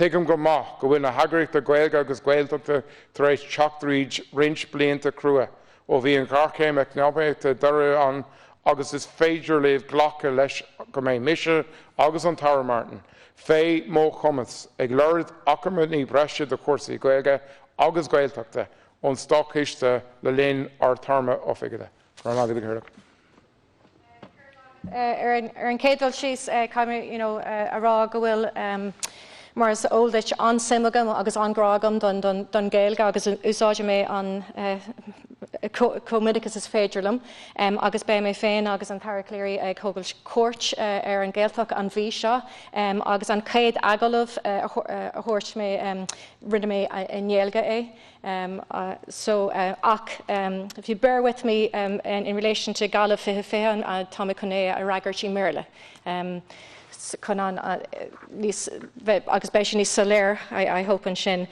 Tuigim go maith go bhfuil na heagraíochtaí Gaeilge agus Gaeltachta tar éis teacht tríd roinnt blianta crua ó bhí an ghéarchéim eacnamaíochta deiridh ann agus is féidir libh glacadh leis go mbeidh mise agus an tAire Martin fé mo chumas ag lorg acmhainní breise do chúrsaí Gaeilge agus Gaeltachta ón Státchiste le linn ár dtéarma oifige. Ar an chéad dul síos, caithfidh mé a rá go bhfuil, mar is eol duit, an-suim agam agus an-ghrá agam don Ghaeilge agus úsáidim é an chomh minic is is féidir liom agus beidh mé féin agus an tAire Calleary ag tabhairt cuairt ar an Ghaeltacht an mhí seo agus an chéad agallamh a thabhairt mé, rinne mé i nGaeilge é. So ach if you bear with me in relation to Gaillimh 2020, tá mé chun é a fhreagairt i mBéarla. Chun an níos agus beidh sé níos soiléir, I hope ansin.